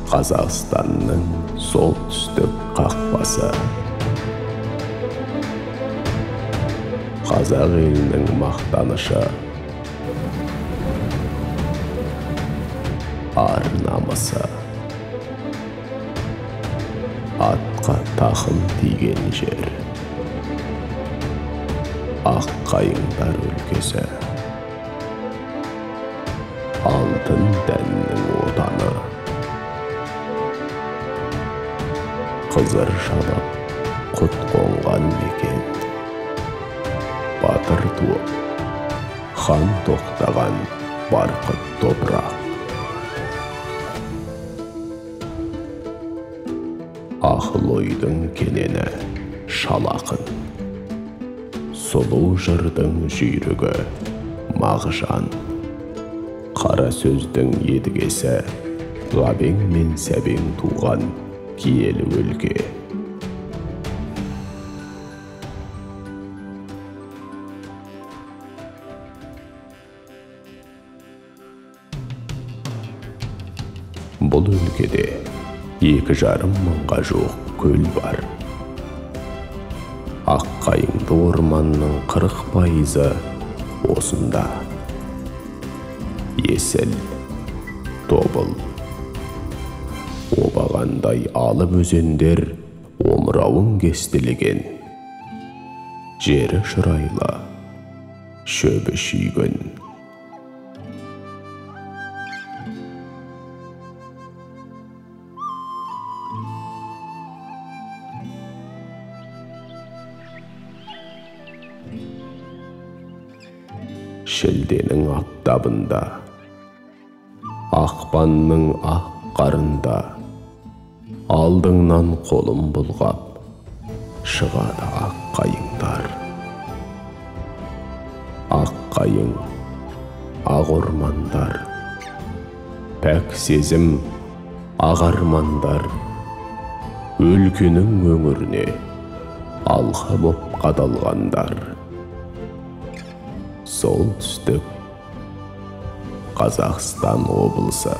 Қазақстанның солтүстік қақпасы. Қазақ елінің мақтанышы. Ар намысы. Атқа тақым тиген жер. Ақ қайыңдар өлкесі. Алтын дәннің отаны. Қызыр шалып, құт қонған мекен. Батыр туып, хан тоқтаған барқыт топырақ. Ақыл ойдың кенені шал ақын. Сұлу жырдың жүйрігі Мағжан. Қара сөздің едігесі Ғабең мен Сәбең туған киелі өлке. Бұл өлкеде 2,5 мыңға жуық көл бар. Ақ қайыңды орманның 40%-ы осында. Есіл, Тобыл, обағандай алып өзендер омырауын кестелеген. Жері шұрайлы, шөбі шүйгін. Шілденің аптабында, ақпанның ақ қарында, алдыңнан қолым бұлғап, шығады ақ қайыңдар. Ақ қайың, ақ ормандар, пәк сезім, ақ армандар, өлкенің өңіріне алқа боп қадалғандар. Солтүстік Қазақстан облысы.